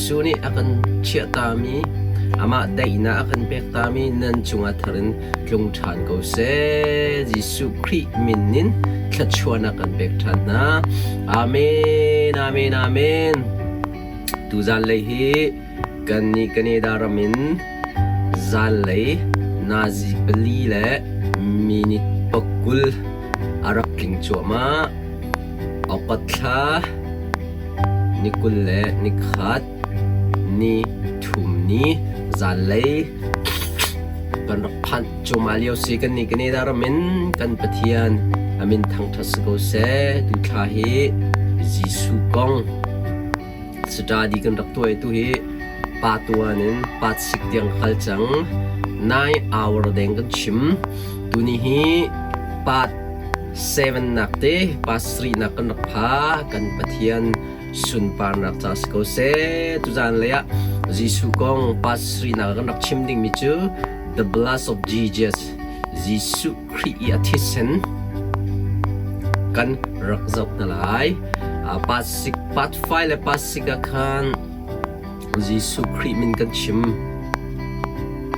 Jesuh nih a kan chiahtami, amah daihnak a kan pektami nan cungah thar in tlung ṭhan ko seh. Jesuh Khrih min in thluachuahnak kan pek ṭhan hna. Amen, amen, amen. Tuzan lei hi kannih Canada ram in zanlei nazi pali le minute pakul a rak tling cuahmah. Okat thla ni 21 ni thum ni zanlei kan rak phanh cuahmah lio si. Kannih Canada ram in kan Pathian a min thangṭhat si ko seh. Tu thla hi Jesuh kong study kan rak tuah i tu hi pa tuan in pa sik tiang kal cang. 9 hour deng kan chim. Tuni hi part 7 nak te part 3 nak kan rak pha. Kan Pathian sunparnak ca si ko seh. Tuzan lei ah Jesuh kong part 3 nak kan rak chim dingmi cu the blood of Jesus, Jesuh Khrih i a thisen kan rak zoh hna lai. Part 6, part 5 le part 6 ah khan Jesuh Khrih min kan chim.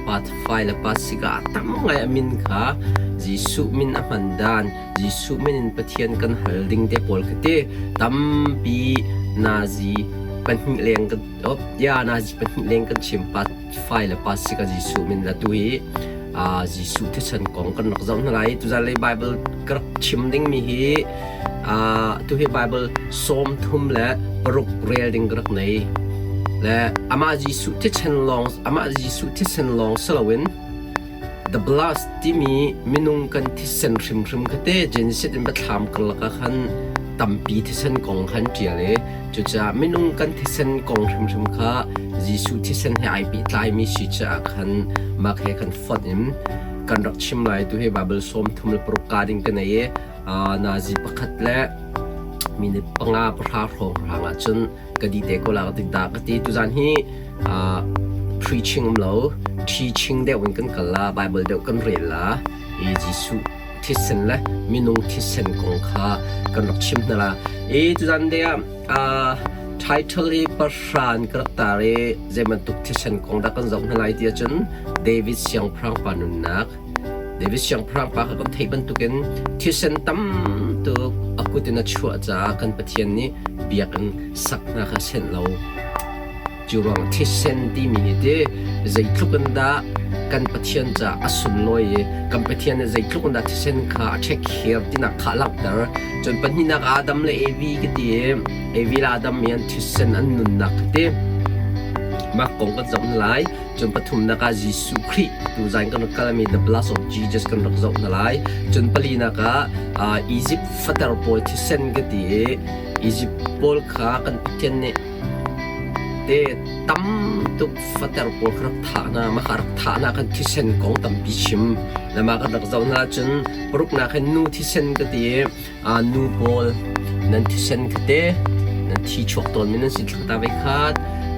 Part 5 le part 6 ah tam ngai a min kha Jesuh min a hman dan, Jesuh min in Pathian kan hal ding te pawl kha ti tampi nazi pahnih leng kan op ya nazi pahnih leng kan chim. Part 5 le part 6 ah Jesuh min la tu hi Jesuh thisen kong kan rak zoh hna lai. Tuzan lei Bible ka rak chim dingmi hi tu hi Bible 36 rel ding ka rak nei. Le amah Jesuh thisen lawng amah Jesuh thisen lawng si loin the blood timi minung kan thisen hrimhrim kha te Genesis in biathlam karlak ah khan tampi thisen kong khan ṭial i cucaah minung kan thisen kong hrimhrim kha Jesuh thisen he ai pehtlaimi si caah khan mah he kan fonh in kan rak chim lai. Tu hi Bible 36 ka ding ka nei i nazi pakhat le minute panga pahra hrawng hrang ah cun ka di te ko la ka ti da ka ti. Tuzan hi preaching um lo, teaching deuh in kan kal la, Bible deuh kan rel la i Jesuh thisen le minung thisen kong kha kan rak chim hna la. I tuzan de ah title hi pahran ka rak tar i zei bantuk thisen kong dah kan zoh hna lai ti ahcun David siangpahrang pa nunnak. David siangpahrang pa kha kan theih bantukin thisen tam tuk a kut in a chuah caah kan Pathian nih biakinn sak hna kha senh lo. Cu ruang thisen timi hi ti zeitluk in dah kan Pathian caah a sunlawi i kan Pathian nih zeitluk in dah thisen kha a ṭhekher tinak kha a langhter. Cun pahnihnak Adam le Evi ka ti i Evi le Adam i an thisen an nunnak ka ti. Mah kong kan zoh hna lai. Cun pathumnak ah Jesuh Khrih tuzan kan rak kalmi the blood of Jesus kan rak zoh hna lai. Cun palinak ah Egypt fater pawl thisen ka ti i Egypt pawl kha kan Pathian nih te tam tuk fater pawl kha rak thah hna, mah kha rak thah hna kan thisen kong tampi chim le mah kan rak zoh hna. Cun paruknak hin nu thisen ka ti i nu pawl nan thisen kha te nan thi chuak tawnmi nan si thla ve khat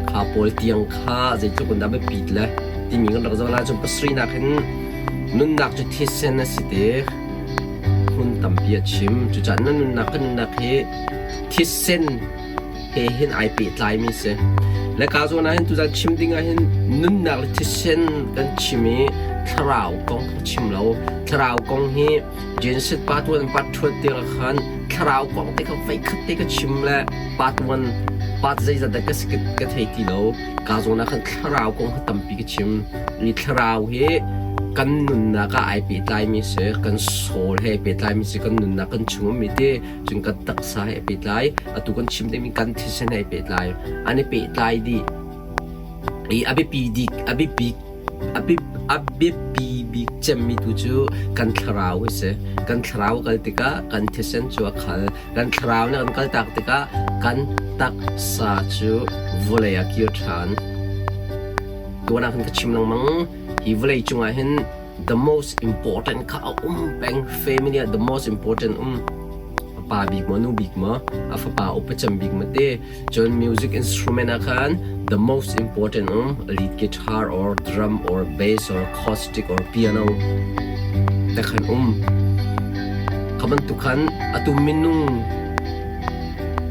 kha pawl tiang kha zeitluk in dah biapit le timi kan rak zoh la. Cun pasarihnak hin nunnak cu thisen a si te hmun tampi a chim. Cucaah na nunnak kan nunnak hi thisen he hin ai pehtlaimi si. Le ka zawn ah hin tuzan chim ding ah hin nunnak le thisen kan chim i thlarau kong ka chim lo. Thlarau kong hi Genesis part 1 part 2 tiang khan thlarau kong te kha veikhat te ka chim le part 1 part zeizat dah ka si ka thei ti lo. Ka zawn ah khan thlarau kong kha tampi ka chim. I thlarau hi kan nunnak ah ai pehtlaimi si, kan soul he ai pehtlaimi si, kan nunnak kan chung ummi ti cun kan taksa he ai pehtlai. Atu kan chim dingmi kan thisen he ai pehtlai. An i pehtlai dih i a biapi dik a biapi a biapi bik cemmi tu cu kan thlarau hi si. Kan thlarau kal tikah kan thisen cu a khal. Kan thlarau nih kan kaltak tikah kan taksa cu vawlei ah kir ṭhan. Tuan ah khan ka chim lengmang, hi vawlei cungah hin the most important kha a um peng. Family ah the most important um a pa bik maw, nu bik maw, a fapa upa cem bik maw te. Cun music instrument ah khan the most important um lead guitar or drum or bass or acoustic or piano te khan um. Kha bantuk khan atu minung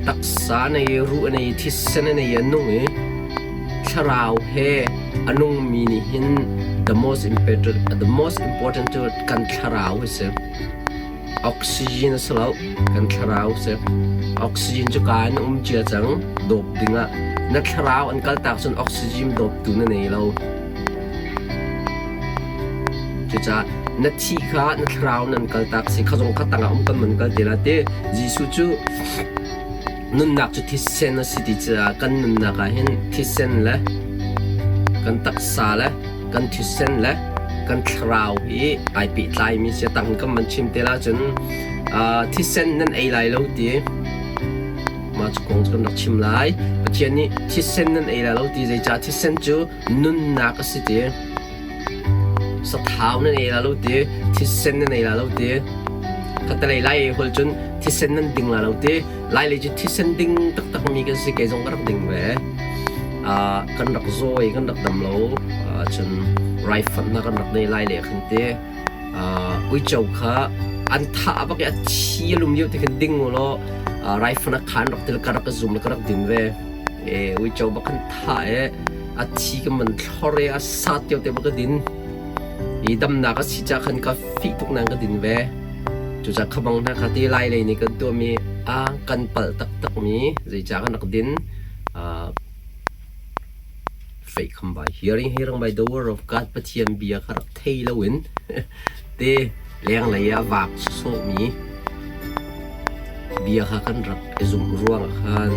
taksa nei, ruh nei, thisen nei, a nung i. Thlarau he a nungmi nih hin the most important, the most important cu kan thlarau hi si. Oxygen a si lo, kan thlarau si. Oxygen cu ka in um cia cang, dawp dingah. Na thlarau an kaltak cun oxygen dawptu na nei lo. Cucaah na thi kha na thlarau nan kaltak si kha zong kha tangah um kan man kal te la ti. Jesuh cu nunnak cu thisen a si ti caah kan nunnak ah hin thisen le kan taksa le kan thisen le kan thlarau hi ai pehtlaimi si. Tang kan van chim te la cun thisen nan ei lai lo ti mah cu kong cu kan rak chim lai. Pathian nih thisen nan ei lai lo ti zeicah thisen cu nunnak a si ti. Sathau nan ei la lo ti, thisen nan ei la lo ti. Khatalei lai ei hol cun thisen nan ding la lo ti. Lai lei cu thisen ding taktak mi kan si kei zong ka rak ding ve. Kan rak zaw i kan rak dam lo. Cun raifanh hna kan rak nei lai le khan ti. Uico kha an thah bak i a thi a lum lio te khan ding u law raifanh a khan rak til ka rak zum le ka rak din ve. Uico bak khan thah i a thi ka man thlor i a sat tio te bak ka din. I damnak a si ca khan ka fih tuk nang ka din ve. Cucaah khabang hna kha ti lai lei nih kan tuahmi a kan palh taktak mi zeicah kan rak din. Faith come by hearing, hearing by the word of God Pathian bia kha rak thei loin te lenglei ah vaak sawhmi bia kha kan rak i zumh ruangah khan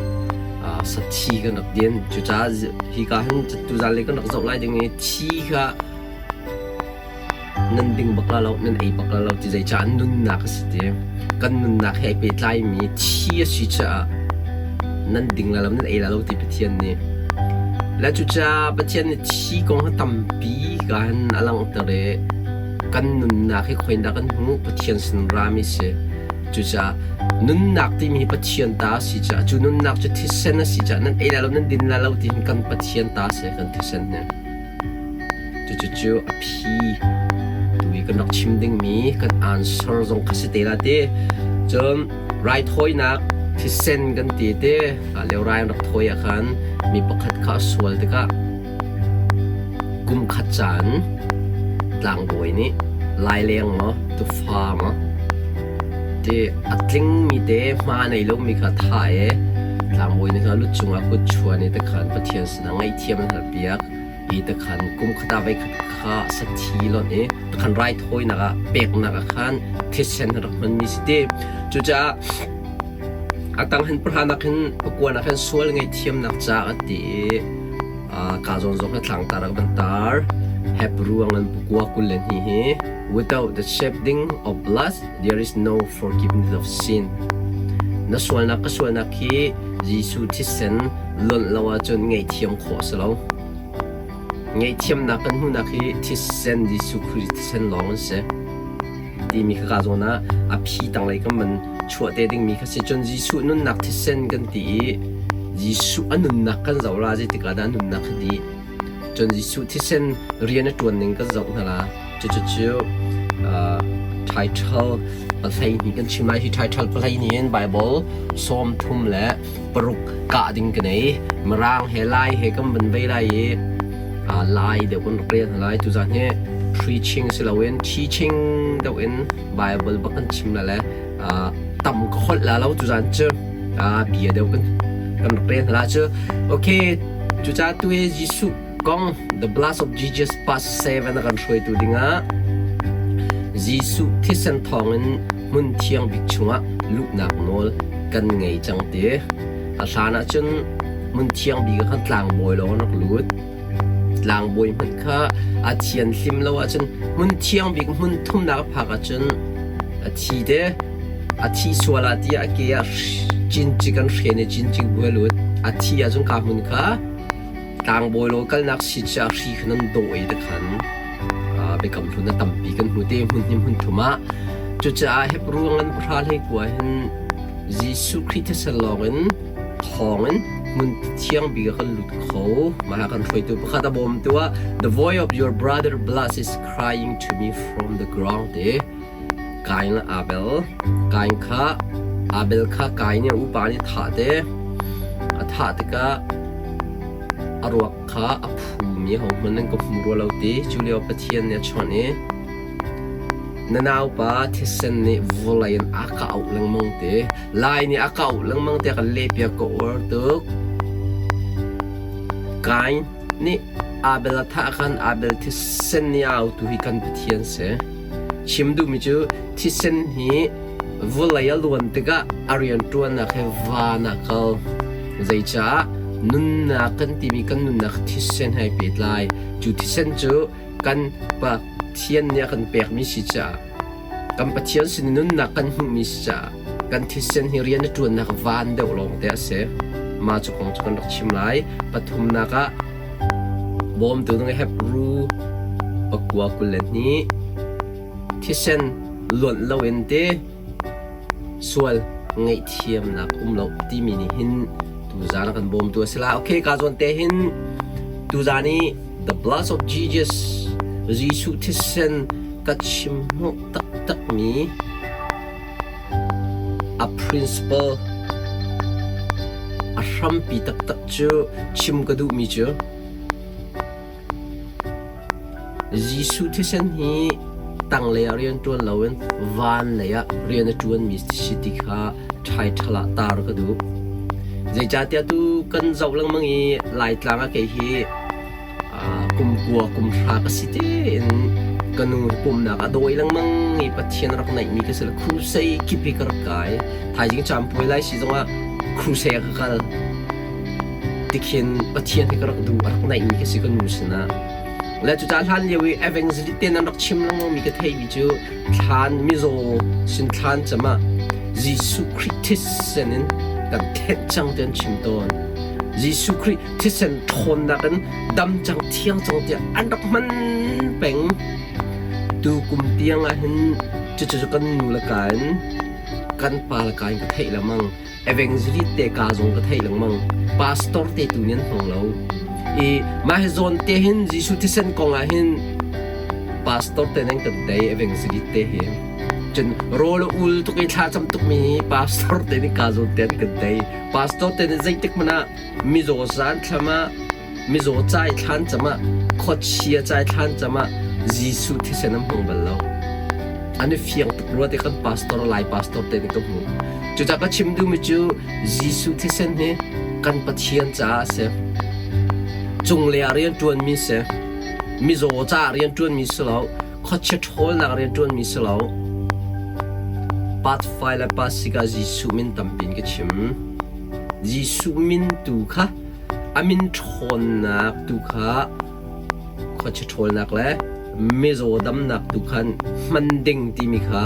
sathi kan rak din. Cucaah hika hin tuzaan le kan rak zoh lai ding i thi kha Nan ding bak la lo, nan ei bak la lo ti zeicah nunnak a si ti. Kan nunnak he ai pehtlaimi thi a si caah nan ding la lo, nan ei la lo ti Pathian nih. Le cucaah Pathian nih thi kong hi tampi kan a langhter i kan nunnak hi khoindah kan hmuh Pathian sin rami si. Cucaah nunnak timi hi Pathian ta a si caah cu nunnak cu thisen a si caah nan ei la lo, nan din la lo ti hin kan Pathian ta a si kan thisen hi. Cucu a phi tu i kan rak chim dingmi kan answer zong kha si te la ti. Cun raithawinak thisen kan ti te leo rai an rak thawi ah khan mi pakhat kha a sual tikah kum khat caan tlangbawi nih laileng maw tufa maw ti a tlingmi te hma nei lomi kha thah i tlangbawi nih khan lu cungah kut chuan i tikhan Pathian sinah ngaihthiam an halpiak. I takhan kum khat ah voikhat kha sathi lonh i takhan raithawinak ah peknak ah khan thisen rak hmanmi si ti. Cucaah a tang hin pahranak hin pakuanak hin sual ngaihthiamnak ca a ti i ka zawn zong hi thlangtar ah kan tar. Hebrew ang an pakua 22 hi without the shedding of blood there is no forgiveness of sin. Na sualnak ka sualnak hi Jesuh thisen lonh lo ahcun ngaihthiam khawh a si lo. Ngaihthiamnak kan hmuhnak hi thisen Jesuh Khrih thisen lawng an si. Timi kha ka zawn ah a phi tanglei kan van chuah te dingmi kha si. Cun Jesuh nunnak thisen kan ti i Jesuh a nunnak kan zoh la zeitik ah dah a nunnak kha dih. Cun Jesuh thisen rian a ṭuan ning kan zoh hna la. Cucu title 12 kan chim lai. Hi title 12 in Bible 36 kah ding ka nei. Mirang he Lai he kan van vei lai i Lai deuh kan rak rel hna lai. Tuzan hi preaching si loin teaching deuh in Bible bak kan chim la le tam ka holh la lo tuzan cu bia deuh kan kan rak rel hna la cu. Okay, cucaah tu hi Jesuh kong The Blood of Jesus Part 7 a kan hruaitu dingah Jesuh thisen thawngin hmun thiang bik chungah luhnak nawl kan ngei cang ti. A hlan ahcun hmun thiang bik ah khan tlangbawi lawng an rak lut. Tlangbawi hmanh kha a thianhlim lo ahcun hmun thiang bik hmun thumnak a phak ahcun a thi te. A thi sual ah tiah a ke ah cincik an hren i cincik bu a lut. A thi ahcun ka hmun kha Tlangbawi law kalnak si cu a hri kha nan dawh i tikhan biakam hlun a tampi kan hmu te hmun hnih hmun thum ah. Cucaah Hebru ngan pahra hlei kua hin Jesuh Khrih thisen lawngin thawngin hmun thiang bik ah kan lut kho. Mah kan hruaitu pakhat a bawmtu ah The voice of your brother blood is crying to me from the ground te Kain le Abel Kain kha Abel kha Kain nih a upa nih thah te a thah tikah. A ruak kha a phumi ahohmanh nan ka hmu rua lo ti. Cu lio Pathian nih a chawnh i, Na naupa thisen nih vawlei in a ka auh lengmang ti. Lai nih a ka auh lengmang tiah ka lehpiak ka uar tuk. Kain nih Abel a thah khan Abel thisen nih a autu hi kan Pathian si. Chim duhmi cu thisen hi vawlei a luan tikah a rianṭuannak he van ah kal. Zeicah nunnak kan timi kan nunnak thisen he pehtlai. Cu thisen cu kan Pathian nih a kan pekmi si caah kan Pathian sin nunnak kan hmuhmi si caah kan thisen hi rian a ṭuannak van deuh lawng te a si. Mah cu kong cu kan rak chim lai. Pathumnak ah bawmtu ding Hebru pakua 22 Thisen luanh loin ti sual ngaihthiamnak um lo timi nih hin tuzaan a kan bawmtu a si la. Okay, ka zawn te hin tuzaan i the blood of Jesus Jesuh thisen ka chim hnawh taktakmi a principle a hrampi taktak cu chim ka duhmi cu Jesuh thisen hi tanglei ah rian ṭuan loin van lei ah rian a ṭuanmi si ti kha ṭhaiṭhal ah tar ka duh. Zeicahtiah tu kan zoh lengmang i Laitlang ah kei hi kum kua kum hra ka si tein ka nu pumnak a dawi lengmang i Pathian rak naihmi ka si le crusade kip hi ka rak kai. Thaizing caampuai lai si zongah crusade ka kal. Tikhin Pathian hi ka rak duh, a rak naihmi ka si ka nu sinah. Le cucaah hlan lio i evangelist te nan rak chim lengmangmi ka theihmi cu thlan mizaw sin thlan cam ah Jesuh Khrih thisen in kan thenh cang ti an chim tawn. Jesuh Khrih thisen ṭhawnnak in dam cang thiang cang tiah an rak hman peng. Tu kum tiang ah hin cucu kan nu le ka in kan pa le ka in ka theih lengmang. Evangelist te ka zong ka theih lengmang. Pastor te tu nih an hmang lo. I mah hi zawn te hin Jesuh thisen kong ah hin pastor te nan kan tei evangelist te hi. Cun rawl a ul tuk i thla cam tuk mi hi pastor te nih ka zawn te an kan tei. Pastor te nih zeitik hmanh ah mizaw zan thlam ah Mizaw ca i thlan cam ah, khuachia ca i thlan cam ah Jesuh thisen an hmang bal lo. An i fiang tuk rua ti kan pastor Lai pastor te nih ka hmuh. Cucaah ka chim duhmi cu Jesuh thisen hi kan Pathian caah a si. Cunglei ah rianṭuanmi si. Mizaw caah rianṭuanmi si lo. Khuachia ṭhawlnak rianṭuanmi si lo. Part 5 le part 6 ah Jesuh min tampi in ka chim. Jesuh min tu kha A min ṭhawnnak tu kha khuachia ṭhawlnak le mizaw damnak tu khan hman ding timi kha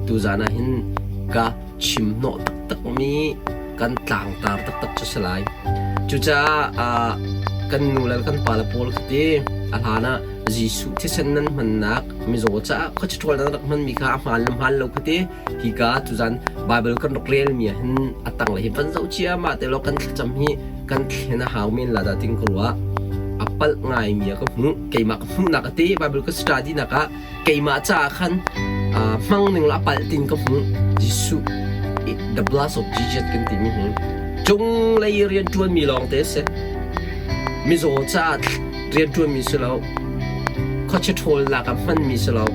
tuzaan ah hin ka chim hnawh taktakmi kan tlangtar taktak cu si lai. Cucaah kan nu le kan pa le pawl kha ti a hlan ah Jesuh thisen nan hmannak mizaw caah khuachia ṭhawlnak rak hmanmi kha a hmaan le hmaan lo kha ti Hika tuzan Bible kan rak relmi ah hin a tanglei hi van zoh ciammah te law kan thlacam hi kan thlen a hau men la dah ting ka ruah. A palh ngaimi ah ka hmuh. Keimah ka hmuhnak a ti Bible ka study nak ah keimah caah khan hmang ning la a palh tin ka hmuh. Jesuh the blood of Jesus kan timi hi cunglei rian ṭuanmi lawng te a si. Mizaw caah rianṭuanmi si lo, khuachia ṭhawlnak ah hmanmi si lo.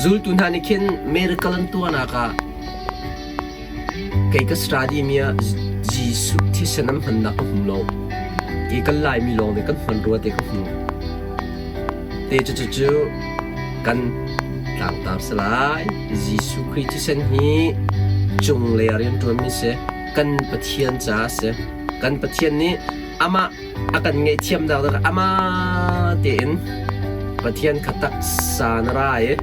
Zultu hna nih khin miracle an tuahnak ah kei ka study mi ah Jesuh thisen an hmannak ka hmu lo. I kan Laimi lawng nih kan hman rua te ka hmu. Te cu cu kan tlangtar si lai. Jesuh Khrih thisen hi cunglei ah rianṭuanmi si. Kan Pathian caah si. Kan Pathian nih amah a kan ngaihthiamnak ding amah tein Pathian kha taksa na ra i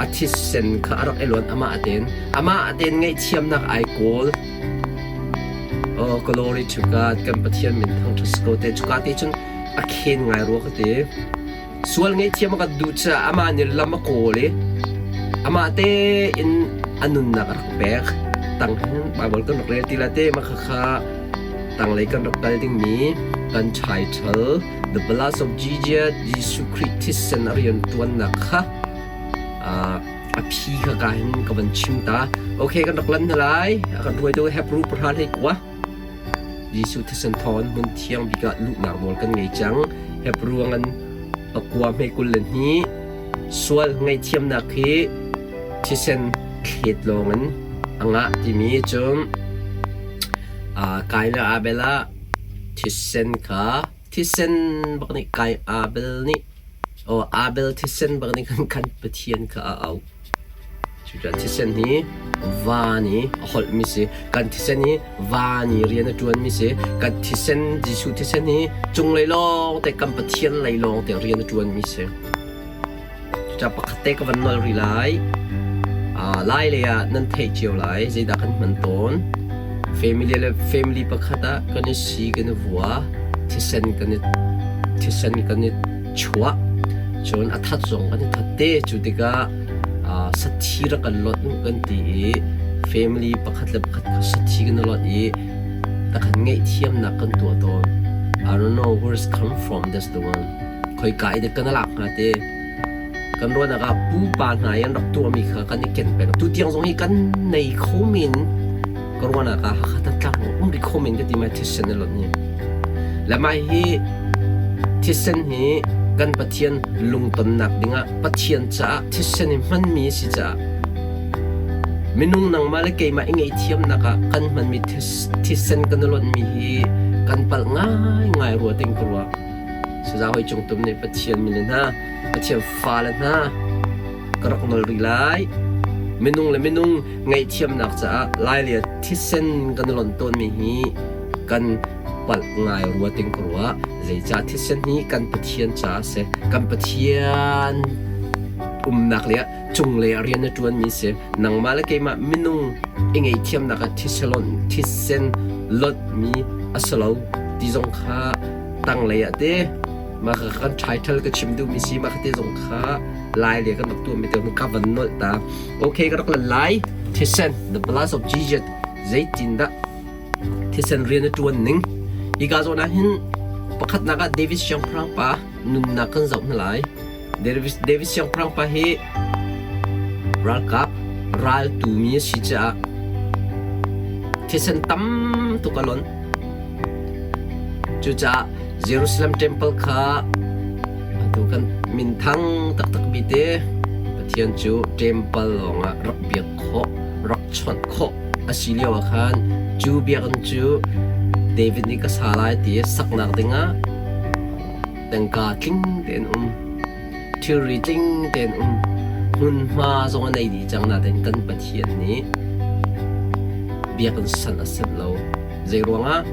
a thisen kha a rak i luan amah tein amah tein ngaihthiamnak ai kawl. Oh, glory to God. Kan Pathian min thangṭhat ko te. Cuka te cun a khen ngai rua ka ti. Sual ngaihthiam a kan duh caah amah nih lam a kawl i amah tein a nunnak a rak pek. Tang hin Bible kan rak rel ti la te mah khakha tanglei kan rak kal dingmi kan title The Blood of Jesus Jesuh Khrih thisen a rian ṭuannak kha a phi kha ka hin ka van chim ta. Okay, kan rak lan hna lai. A kan hruaitu Hebrew pahra hlei kua. Jesuh thisen thawngin hmun thiang bik ah luhnak nawl kan ngei cang. Hebru ngan pakua hme 22 sual ngaihthiamnak hi thisen thlet lawngin a ngah timi cu Kain le Abel ah thisen kha thisen bak nih Kain Abel nih aw Abel thisen bak nih khan kan Pathian kha a auh. Cucaah thisen hi van i a holhmi si. Kan thisen hi van i rian a ṭuanmi si. Kan thisen, Jesuh thisen hi cunglei lawng te kan Pathian lei lawng te rian a ṭuanmi si. Cucaah pakhat te ka van nol rih lai. Lai lei ah nan theih cio lai zeidah kan hman tawn. Family le family pakhat ah kan i si kan i vua, thisen kan i thisen kan i chuah. Cun a that zong kan i that te. Cu tikah sathi rak kan lot kan ti i family pakhat le pakhat kha sathi kan i lot i takhan ngaihthiamnak kan tuah tawn. I don't know where it's come from, that's the one. Khoika i dah kan lak hnga te. Kan ruahnak ah pupa hna i an rak tuahmi kha kan i ken peng. Tu tiang zong hi kan nei kho men ka ruahnak ah Hakha Thantlang um rih kho men ka ti ma thisen a lot ni. Le mah hi thisen hi kan Pathian lungtonnak dingah Pathian caah thisen i hmanmi a si caah minung nangmah le keimah i ngaihthiamnak ah kan hmanmi thisen kan i lonhmi hi kan palh ngaingai rua ting ka ruah. Saza hoi cung tum nih Pathian min le hna, Pathian fale hna ka rak nol rih lai. Minung le minung ngaihthiamnak caah lai le thisen kan i lonh tawnmi hi kan palh ngai rua ting ka ruah. Zeicah thisen hi kan Pathian caah a si. Kan Pathian umnak le cunglei ah rian a ṭuanmi si. Nangmah le keimah minung i ngaihthiamnak ah thisen lonhmi a si lo ti zong kha tanglei ah te mah kha kan title ka chim duhmi si mah kha te zong kha lai le kan rak tuahmi te ka van nolh ta. Okay, ka rak lan lai. Thisen, the blood of Jesus, zeitindah thisen rian a ṭuan ning. Hika zawn ah hin pakhatnak ah David siangpahrang pa nunnak kan zoh hna lai. David siangpahrang pa hi ralkap raltu mi a si caah thisen tam tuk a lonh. Cucaah Jerusalem Temple kha atu kan minthang taktak mi te Pathian cu temple lawngah rak biak khawh, rak chawnh khawh a si lio ah khan cu biakinn cu David nih ka sa lai ti saknak dingah tangka tling tein um thilri tling tein um hmunhma zong a nei dih cang nain kan Pathian nih biakinn san a set lo. Zei ruangah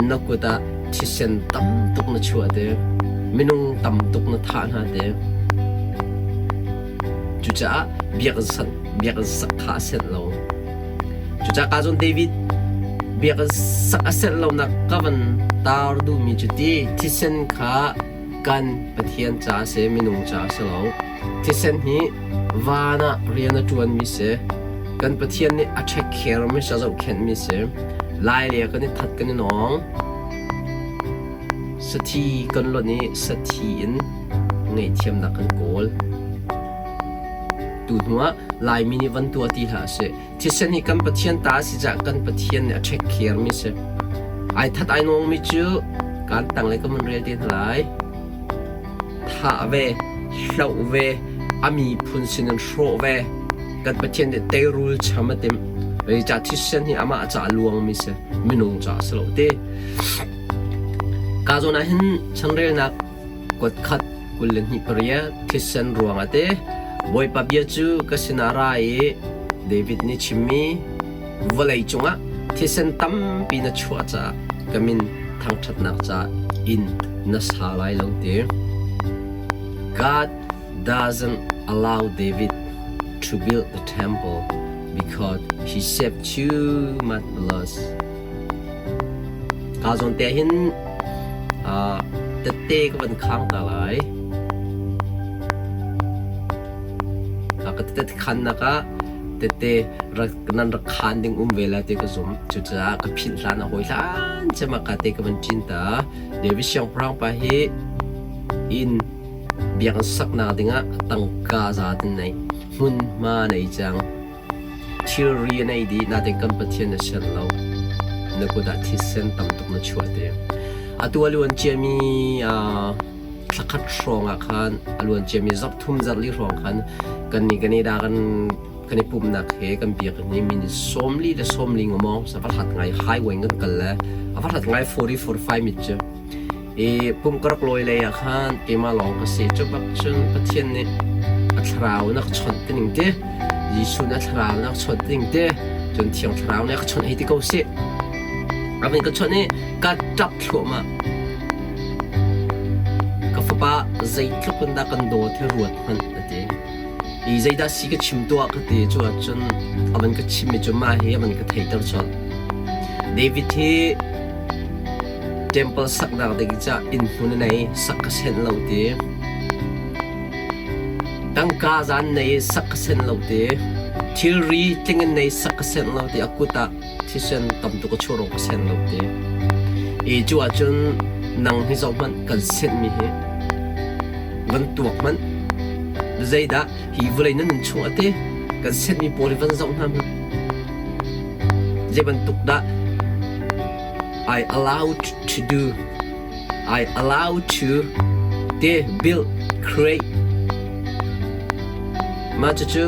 na kut ah thisen tam tuk na chuah te minung tam tuk na thah hna te cucaah biakinn san biakinn sak kha a senh lo. Cucaah ka zawn David biakinn sak a senh lonak ka van tar duhmi cu ti thisen kha kan Pathian ca a si, minung ca a si lo. Thisen hi van ah rian a ṭuanmi si. Kan Pathian nih a take care mi si, a zohkhenhmi si. Lai le kan i that kan i nawng. Sathi kan lonh i sathi in ngaihthiamnak kan kawl. Tu hnuah Laimi nih van tuah ti hlah sih. Thisen hi kan Pathian ta a si caah kan Pathian nih a take care mi si. Ai that ai nawng mi cu kan tanglei ka mun rel te hna lai. Thah ve, hloh ve, a miphun sin in hrawh ve. Kan Pathian nih teirul cham a timh. Zeicah thisen hi amah ca a luang mi si, minung ca a si lo ti. Ka zawn ah hin chanrelnak kuat khat 28 thisen ruangah te Bawipa bia cu ka sinah ra i David nih chimmi vawlei cungah thisen tampi na chuah caah ka min thangṭhatnak ca inn na sa lai lo ti. God doesn't allow David to build the temple because he shed too much blood. Kaa zawn te hin tette ka van khang ta lai. Ka tette khannak ah tette nan rak khan ding um ve la ti ka zum. Cucaah ka philh hlan a hawi hlan cem ah ka te ka van ṭin ta. David Siangpahrang pa hi inn biakinn saknak dingah tangka za tin nei hmunhma nei cang. Thilri a nei dih nain kan Pathian a sian lo. Na kut ah thisen tam tuk na chuah te. Atu a luan ciami thlakhat hrawng ah khan a luan ciami zarh thum zarh li hrawng khan kan nih kan i da kan kan i pumhnak he kan biakinn hi minute 40 le 40 ngomong sa va hlat ngai highway kan kal le a va hlat ngai 40 45 minute cu i pumh ka rak lawi lei ah khan keimah lawng ka si cu bak cun Pathian nih a thlarau na ka chawnh ti ning te Jesuh nih a thlarau na ka chawnh ti ning te cun Thiang Thlarau nih a ka chawnh hei ti ko sih a van ka chawnh i ka ṭap thluahmah ka fapa zeitluk in dah kan dawt hi ruat hmanh a ti I zeidah si ka chim tuah ka ti cu ahcun a van ka chimmi cu mah hi a van ka theiter colh. David hi temple saknak ding ca inn hmun a nei sak ka senh lo ti. Tangka zan nei sak ka senh lo ti. Thilri tling in nei sak ka senh lo ti. A kut ah thisen tam tuk a chuah ka senh lo ti. I cu ahcun nang hi zoh hmanh kan senhmi hi van tuak hmanh zeidah hi vawlei na nun chung ate kan senhmi pawl hi van zoh hna hmanh zei bantuk dah I allowed to do I allowed to te build create mah cucu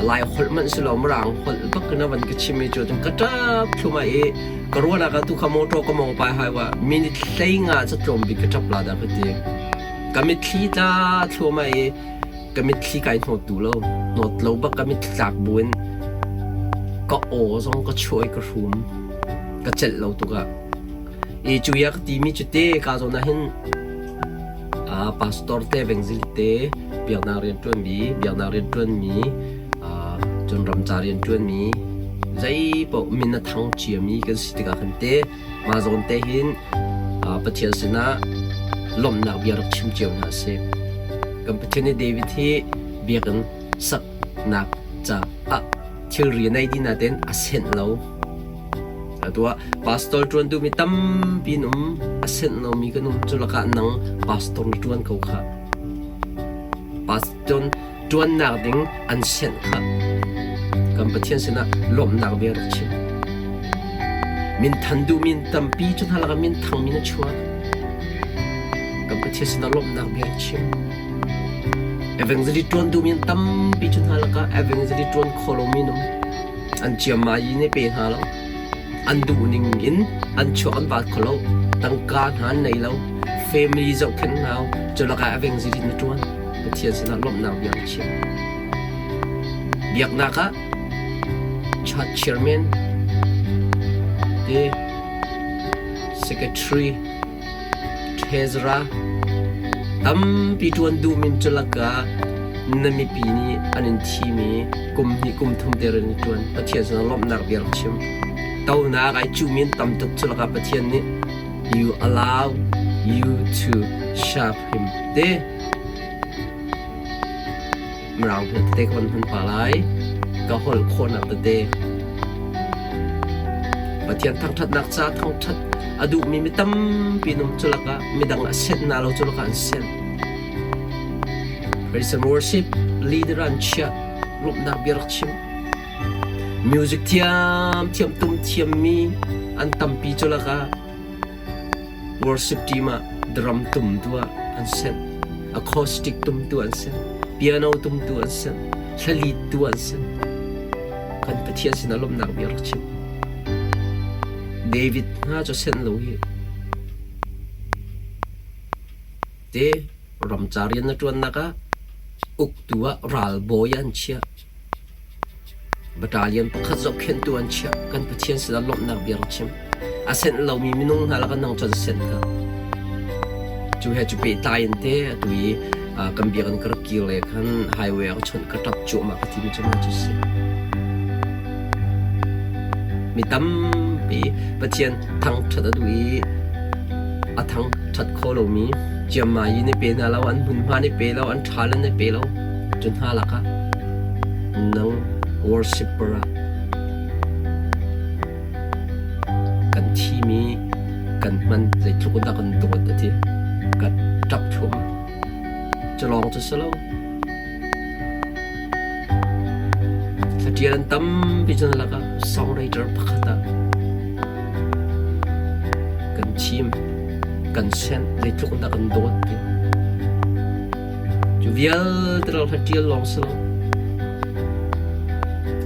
lai holh manh si lo mirang holh bak na van ka chim mi cu ka ṭap thluma i ka ruahnak ah tu kha motor ka mong pai hai wa minute hlei nga ca tlawm bik ka ṭap la dah ka ti ka mitthli tla thluahmah i ka mitthli kai hnawt duh lo hnawt lo bak ka mitthli tlak buin ka aw zong ka chuah i ka hrum ka celh lo tuk ah i cu ya ka timi cu te ka zawn ah hin pastor te vengzil te biaknak rianṭuanmi biaknak rianṭuanmi cun ramca rianṭuanmi zei paoh min a thang ciami kan si tikah khan te Mah zawn te hin Pathian sinah lawmhnak bia rak chim cio hna sih. Kan Pathian nih David hi biakinn saknak caah thilri nei dih nain a senh lo. Atu ah pastor ṭuan duhmi tampi an um, a senh lomi kan um. Cu lakah nang pastor na ṭuan ko khah. Pastor ṭuannak ding an senh kha kan Pathian sinah lawmhnak bia rak chim. Minthan duhmi tampi cu hna lakah minthangmi na chuak. Kan Pathian sinah lawmhnak bia rak chim. Evangelist ṭuan duhmi tampi cu hna lakah evangelist ṭuan kho lomi num an ciammai nih pe hna lo. An duhning in an chuak an vaat kho lo. Tangka hna an nei lo. Family zohkhenh hna cu lakah evangelist na ṭuan. Pathian sinah lawmhnak bia an chim. Biaknak ah church chairman te secretary treasurer tampi ṭuan duhmi cu lakah na mipi nih an in thimi kum hnih kum thum te rian i ṭuan Pathian sinah lawmhnak bia rak chim. Tonak ai cuhmi an tam tuk cu lakah Pathian nih you allow you to serve him te Mirang hna tete ka van hman pa lai. Ka holh khawhnak tete. Pathian thangṭhatnak ca thangṭhat a duhmi mi tampi an um cu lakah midang a senh na lo cu lakah an senh. Praise and worship leader an chiah lawmhnak bia rak chim. Music thiam thiam tum thiammi an tampi cu lakah Worship team ah drum tumtu ah an senh, acoustic tumtu an senh, piano tumtu an senh, hla-leadtu an senh. Kan Pathian sinah lawmhnak bia rak chim. David hna cu senh lo hi. Te ramca rian na ṭuannak ah uktu ah ralbawi an chiah. Battalion pakhat zohkhenhtu an chiah. Kan Pathian sinah lawmhnak bia rak chim. A senh lomi minung hna lakah nang cu an senh kha. Cu he cu pehtlai in te atu i kan biakinn ka rak kir le khan highway ah ka chawnh ka ṭap cuahmah ka timi cu mah cu si. Mi tampi Pathian thangṭhat a duh i a thangṭhat kho lomi ciammai in i pe hna lo, an hmunhma in i pe lo, an ṭhal in i pe lo. Cu hna lakah nang worshipper ah kan thimi kan hman zeitluk in dah kan dawt a ti ka ṭap thluahmah. Cu lawng cu si lo. Thlaṭial an tampi cu na lakah songwriter pakhat ah. Kan thim, kan senh, zeitluk in dah kan dawt ti. Cu vialte ral kha ṭial lawng si lo.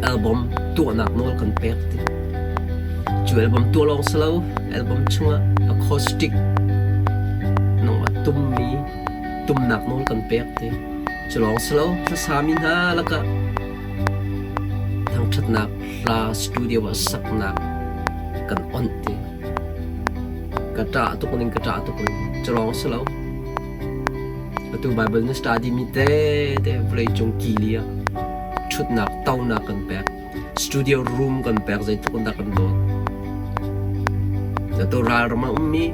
Album tuahnak nawl kan pek ti. Cu album tuah lawng si lo, album chungah acoustic nangmah tummi tumnak nawl kan pek ti. Cu lawng si lo, hlasami hna lakah thangṭhatnak hla studio ah saknak kan onh ti. Ka ṭah tuk ning ka ṭah tuk ning. Cu lawng si lo. Atu Bible na study mi tete vawleicung kili ah ṭhutnak tonak kan pek. Studio room kan pek zeitluk in dah kan dawt. Atu ralram a ummi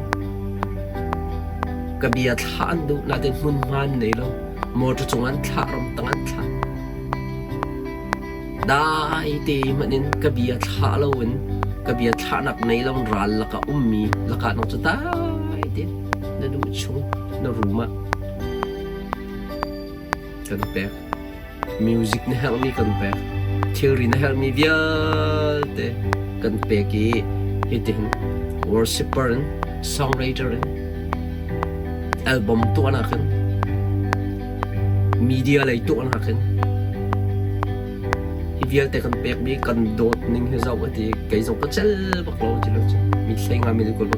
ka bia thlah an duh natin hmunhma an nei lo. Motor cung an thlah ramtang an thlah. Dai te hmanh in ka bia thlah loin ka bia thlahnak nei lo ral lakah ummi lakah nang cu dai te na duh chung na room ah kan pek. Music na herhmi kan pek. Thilri na herhmi vialte kan pek i hitin worshipper in songwriter in album tuahnak in media lei tuahnak in hi vialte kan pekmi kan dawt ning hi zoh ati kei zong ka cel bak lo ti lo cu mitthli nga mi kul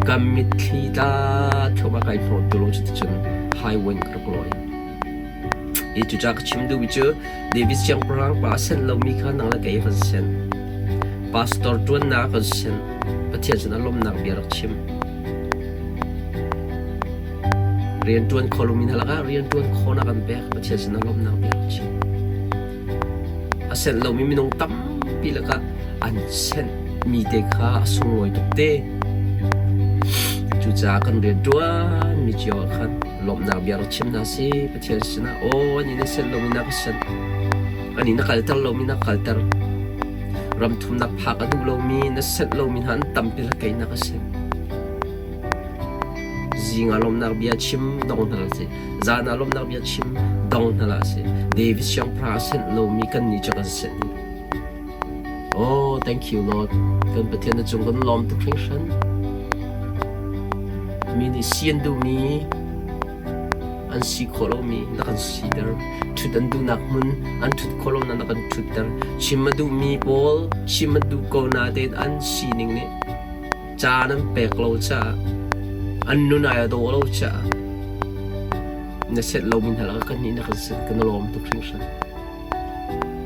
ka mitthli tla thluahmah kai hnawt tu lo cu ti cun highway ka rak lawi i cuca ka chim duhmi cu David siangpahrang pa a senh lomi kha nang le kei kan senh pastor ṭuannak kan senh Pathian sinah lawmhnak bia rak chim Rianṭuan kho lomi hna lakah rianṭuan khawhnak an pek. Pathian sinah lawmhnak bia rak chim. A senh lomi minung tampi lakah an senhmi te kha a sunglawi tuk te. Cucaah kan rianṭuanmi cio ah khan lawmhnak bia rak chim hna si. Pathian sinah aw ani na senh lomi na ka senh. Ani na kalter lomi na kalter. Ram thumnak phak a duh lomi na senh lomi hna an tampi la kei na ka senh. Zing ah lawmhnak bia chim dong hna hlah sih. Zan ah lawmhnak bia chim dong hna hlah sih. David siangpahrang a senh lomi kannih cu kan senh dih. Oh, thank you Lord. Kan Pathian na cung kan lawm tuk hringhran. Mi nih si an duhmi, an si khawh lomi na kan siter. Ṭhut an duhnak hmun an ṭhut khawh lonak na kan ṭhutter. Chim a duhmi pawl chim a duh ko natein an sining nih Caan an pek lo caah an nun ai a dawh lo caah na set lomi hna lakah kan nih na kan set kan lawm tuk hringhran.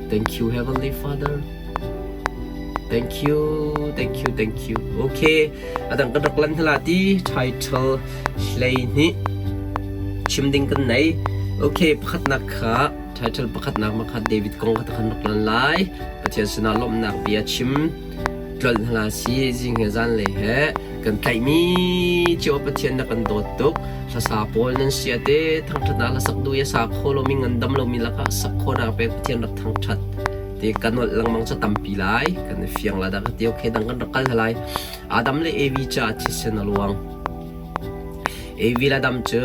Thank you Heavenly Father. Thank you, thank you, thank you. Okay, adang kan rak lan hla ti title hlei hnih chim ding kan nei. Okay, pakhatnak kha title pakhatnak ma kha David kong kha kan rak lan lai. Pathian sinah lawmhnak bia chim tlolh hna si zing he zanlei he kan tlaihmi cio Pathian na kan dawt tuk hlasa pawl nan sia te thangṭhatnak la sak duh i sa kho lomi ngandam lomi lakah sak khawhnak pek Pathian rak thangṭhat ti kan nolh lengmang cu tampi lai kan i fiang la dah ka ti okay dang kan rak kal lai Adam le Evi ca thisen a luang Evi le Adam cu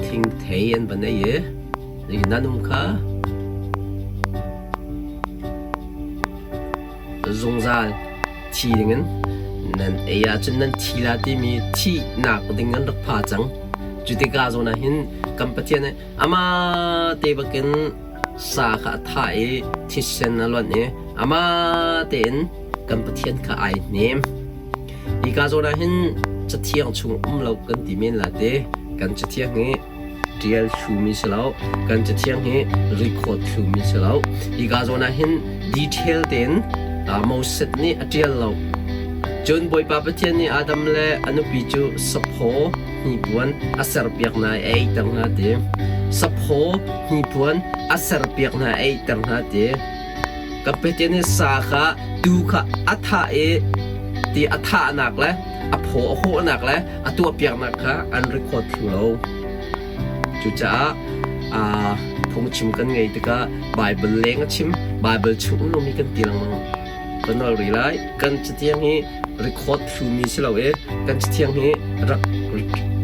thingthei an va nei i nan um kha Zungzal thi dingin nan ei ahcun nan thi la timi thihnak ding an rak pha cang. Cu tikah zawn ah hin kan Pathian nih amah te bakin sa kha a thah i thisen a luanh i amah tein kan Pathian kha ai hnem. Hika zawn ah hin Cathiang chung um lo kan ti men la te. Kan Cathiang hi ṭial thlumi si lo. Kan cathiang hi record thlumi si lo. Hika zawn ah hin detail tein Moses nih a ṭial lo. Cun Bawipa Pathian nih Adam le a nupi cu saphaw hnipuan a serpiak hna i a eiter hna ti. Saphaw hnipuan a serpiak hna a eiter hna ti. Ka Pathian nih sa kha tuu kha a thah i ti a thahnak le a phaw a hawhnak le a tuahpiaknak kha an record thlu lo. Cucaah phungchim kan ngei tikah Baibal leng a chim, Baibal chung um lomi kan ti lengmang. Kan nawl rih lai. Kan cathiang hi record thlumi si lo i kan cathiang hi rak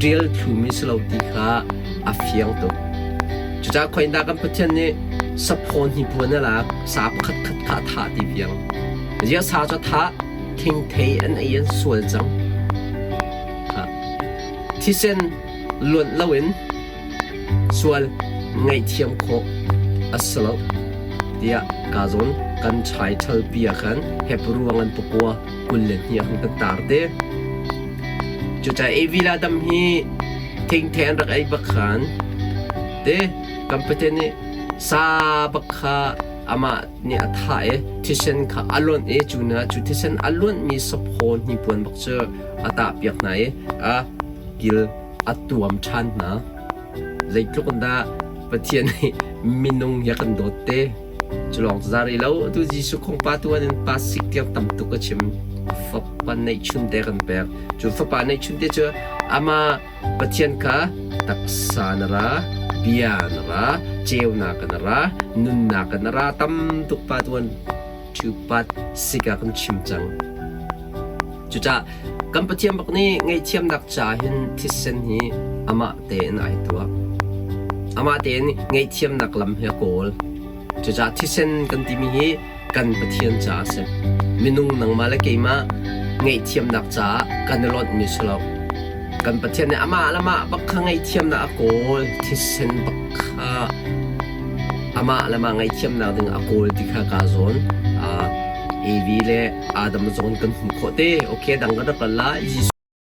ṭial thlumi si lo ti kha a fiang tuk. Cucaah khoindah kan Pathian nih saphaw hnipuan a lak, sa pakhat khat kha a thah ti fiang. Ziah sa cu a thah, thingthei an ei an sual cang. Thisen luanh loin sual ngaihthiam khawh a si lo tiah ka zawn kan chai ṭhalpi ah khan Hebru ah ngan pakua 22 ah kan tar te. Cucaah Evi le Adam hi thingthe an rak ei bak khan te kan Pathian nih sa bak kha amah nih a thah i thisen kha a lonh i cu na cu thisen a luanhmi saphaw hnipuan bak cu a tahpiak hna i a kil a tuam ṭhan hna. Zeitluk in dah Pathian nih minung hi a kan dawt te. Cu lawng cu za rih lo. Atu Jesuh kong pa tuan in pa sik tiang tam tuk a chim. Fapa neihchun te kan pek. Cu fapa neihchun te cu amah Pathian kha taksa na ra, bia na ra, ceunak na ra, nunnak na ra tam tuk pa tuan cu pat sik ah kan chim cang. Cucaah kan Pathian bak nih ngaihthiamnak ca hin thisen hi amah tein ai tuah. Amah tein ngaihthiamnak lam hi a kawl. Cucaah thisen kan timi hi kan Pathian caah a si. Minung nangmah le keimah ngaihthiamnak caah kan i lonhmi si lo. Kan Pathian nih amah le amah bak kha ngaihthiamnak a kawl. Thisen bak kha amah le amah ngaihthiamnak ding a kawl ti kha kaa zawn. Evi le Adam zawn kan hmuh khawh te. Okay, dang kan rak la. Jesuh.